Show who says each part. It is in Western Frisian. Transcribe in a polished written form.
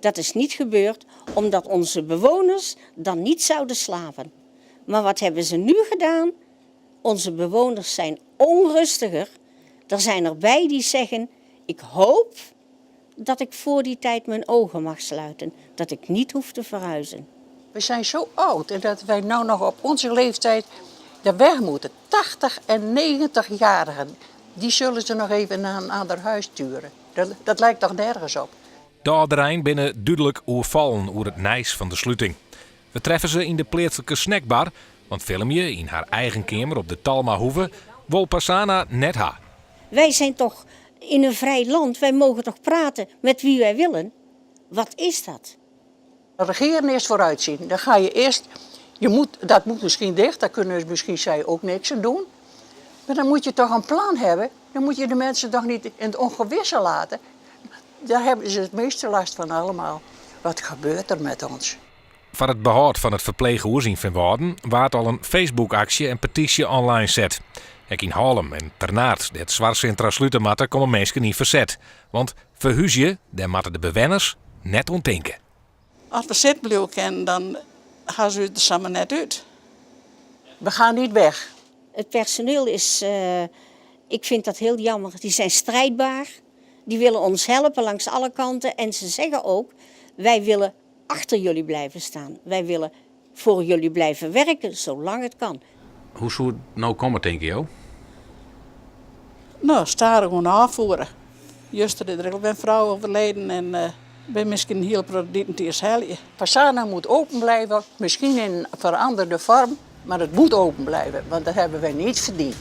Speaker 1: Dat is niet gebeurd omdat onze bewoners dan niet zouden slapen. Maar wat hebben ze nu gedaan? Onze bewoners zijn onrustiger. Er zijn erbij die zeggen, ik hoop dat ik voor die tijd mijn ogen mag sluiten. Dat ik niet hoef te verhuizen.
Speaker 2: We zijn zo oud en dat wij nou nog op onze leeftijd de weg moeten. 80 en 90-jarigen, die zullen ze nog even naar een ander huis sturen. Dat lijkt toch nergens op.
Speaker 3: De âlderein binne dúdlik oerfallen oer it nijs fan de sluting. We treffe se yn de pleatslike snackbar, want filmje yn har eigen keamer op de Talmahoeve wol Pasana net ha.
Speaker 1: Wij zijn toch in een vrij land, wij mogen toch praten met wie wij willen? Wat is dat?
Speaker 2: Regeren is vooruitzien. Dan ga je eerst, je moet, dat moet misschien dicht, daar kunnen misschien zij ook niks aan doen. Maar dan moet je toch een plan hebben. Dan moet je de mensen toch niet in het ongewisse laten. Daar hebben ze het meeste last van allemaal. Wat gebeurt er met ons?
Speaker 3: Foar it behâld fan it ferpleechhûs yn Feanwâlden waard al in Facebook-aksje en petysje online set. Ek yn Hallum en Ternaard, dêr't soarchsintra slute moatte, komme minsken yn ferset. Want ferhúzje, dêr moatte de bewenners net oan tinke.
Speaker 4: As we sitten bliuwe kinne, dan ha se ús der samar net út.
Speaker 2: We gaan niet weg.
Speaker 1: Het personeel is, ik vind dat heel jammer, die zijn strijdbaar. Die willen ons helpen langs alle kanten. En ze zeggen ook, wij willen achter jullie blijven staan. Wij willen voor jullie blijven werken, zolang het kan.
Speaker 3: Hoe soe it no komme, tinke jo?
Speaker 4: No, stadichoan ôffiere. Juster is der ek in frou overleden en bin miskien in hiel protte dy't it earst helje.
Speaker 2: Pasana moet open blijven, misschien in een veranderde vorm, maar het moet open blijven, want dat hebben wij niet verdiend.